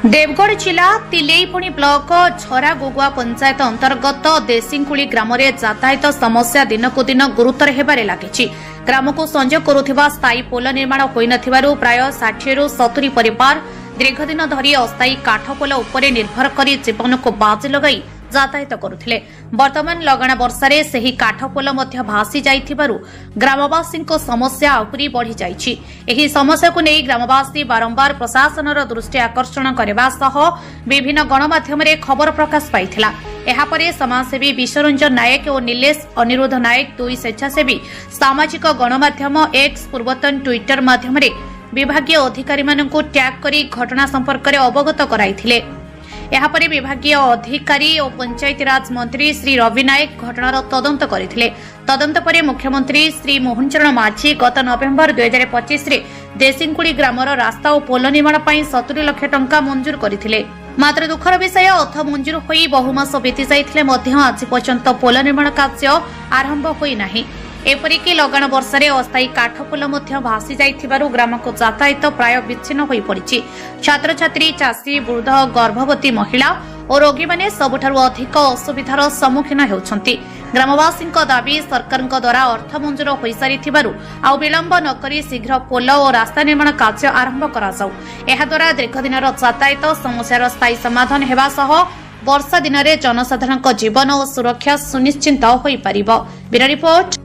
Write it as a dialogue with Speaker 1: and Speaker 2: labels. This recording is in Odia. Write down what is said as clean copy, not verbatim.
Speaker 1: ଦେବଗଡ଼ ଜିଲ୍ଲା ତିଲେଇବଣି ବ୍ଲକ ଝରାଗୋଗୁଆ ପଞ୍ଚାୟତ ଅନ୍ତର୍ଗତ ଦେଶିଙ୍କୁଳି ଗ୍ରାମରେ ଯାତାୟାତ ସମସ୍ୟା ଦିନକୁ ଦିନ ଗୁରୁତର ହେବାରେ ଲାଗିଛି। ଗ୍ରାମକୁ ସଂଯୋଗ କରୁଥିବା ସ୍ଥାୟୀ ପୋଲ ନିର୍ମାଣ ହୋଇନଥିବାରୁ ପ୍ରାୟ 60ରୁ 70 ପରିବାର ଦୀର୍ଘଦିନ ଧରି ଅସ୍ଥାୟୀ କାଠ ପୋଲ ଉପରେ ନିର୍ଭର କରି ଜୀବନକୁ ବାଜି ଲଗାଇ ଯାତାୟାତ କରୁଥିଲେ। ବର୍ତ୍ତମାନ ଲଗାଣ ବର୍ଷାରେ ସେହି କାଠ ପୋଲ ମଧ୍ୟ ଭାସି ଯାଇଥିବାରୁ ଗ୍ରାମବାସୀଙ୍କ ସମସ୍ୟା ଆହୁରି ବଢ଼ିଯାଇଛି। ଏହି ସମସ୍ୟାକୁ ନେଇ ଗ୍ରାମବାସୀ ବାରମ୍ବାର ପ୍ରଶାସନର ଦୃଷ୍ଟି ଆକର୍ଷଣ କରିବା ସହ ବିଭିନ୍ନ ଗଣମାଧ୍ୟମରେ ଖବର ପ୍ରକାଶ ପାଇଥିଲା। ଏହାପରେ ସମାଜସେବୀ ବିଶ୍ୱରଞ୍ଜନ ନାୟକ ଓ ନିଲେଶ ଅନିରୁଦ୍ଧ ନାୟକ ଦୁଇ ସ୍ୱେଚ୍ଛାସେବୀ ସାମାଜିକ ଗଣମାଧ୍ୟମ ଏକ୍ସ, ପୂର୍ବତନ ଟ୍ୱିଟର ମାଧ୍ୟମରେ ବିଭାଗୀୟ ଅଧିକାରୀମାନଙ୍କୁ ଟ୍ୟାଗ୍ କରି ଘଟଣା ସମ୍ପର୍କରେ ଅବଗତ କରାଇଥିଲେ। ଏହାପରେ ବିଭାଗୀୟ ଅଧିକାରୀ ଓ ପଞ୍ଚାୟତିରାଜ ମନ୍ତ୍ରୀ ଶ୍ରୀ ରବି ନାୟକ ଘଟଣାର ତଦନ୍ତ କରିଥିଲେ। ତଦନ୍ତ ପରେ ମୁଖ୍ୟମନ୍ତ୍ରୀ ଶ୍ରୀ ମୋହନ ଚରଣ ମାଝୀ ଗତ ନଭେମ୍ବର 2025ରେ ଦେଶିଙ୍କୁଳି ଗ୍ରାମର ରାସ୍ତା ଓ ପୋଲ ନିର୍ମାଣ ପାଇଁ 70 ଲକ୍ଷ ଟଙ୍କା ମଞ୍ଜୁର କରିଥିଲେ। ମାତ୍ର ଦୁଃଖର ବିଷୟ, ଅର୍ଥ ମଞ୍ଜୁର ହୋଇ ବହୁ ମାସ ବିତି ଯାଇଥିଲେ ମଧ୍ୟ ଆଜି ପର୍ଯ୍ୟନ୍ତ ପୋଲ ନିର୍ମାଣ କାର୍ଯ୍ୟ ଆରମ୍ଭ ହୋଇନାହିଁ। ଏପରିକି ଲଗାଣ ବର୍ଷାରେ ଅସ୍ଥାୟୀ କାଠ ପୋଲ ମଧ୍ୟ ଭାସି ଯାଇଥିବାରୁ ଗ୍ରାମକୁ ଯାତାୟାତ ପ୍ରାୟ ବିଚ୍ଛିନ୍ନ ହୋଇପଡ଼ିଛି। ଛାତ୍ରଛାତ୍ରୀ, ଚାଷୀ, ବୃଦ୍ଧ, ଗର୍ଭବତୀ ମହିଳା ଓ ରୋଗୀମାନେ ସବୁଠାରୁ ଅଧିକ ଅସୁବିଧାର ସମ୍ମୁଖୀନ ହେଉଛନ୍ତି। ଗ୍ରାମବାସୀଙ୍କ ଦାବି, ସରକାରଙ୍କ ଦ୍ୱାରା ଅର୍ଥ ମଞ୍ଜୁର ହୋଇସାରିଥିବାରୁ ଆଉ ବିଳମ୍ବ ନକରି ଶୀଘ୍ର ପୋଲ ଓ ରାସ୍ତା ନିର୍ମାଣ କାର୍ଯ୍ୟ ଆରମ୍ଭ କରାଯାଉ। ଏହାଦ୍ୱାରା ଦୀର୍ଘଦିନର ଯାତାୟାତ ସମସ୍ୟାର ସ୍ଥାୟୀ ସମାଧାନ ହେବା ସହ ବର୍ଷା ଦିନରେ ଜନସାଧାରଣଙ୍କ ଜୀବନ ଓ ସୁରକ୍ଷା ସୁନିଶ୍ଚିତ ହୋଇପାରିବ। Bureau report.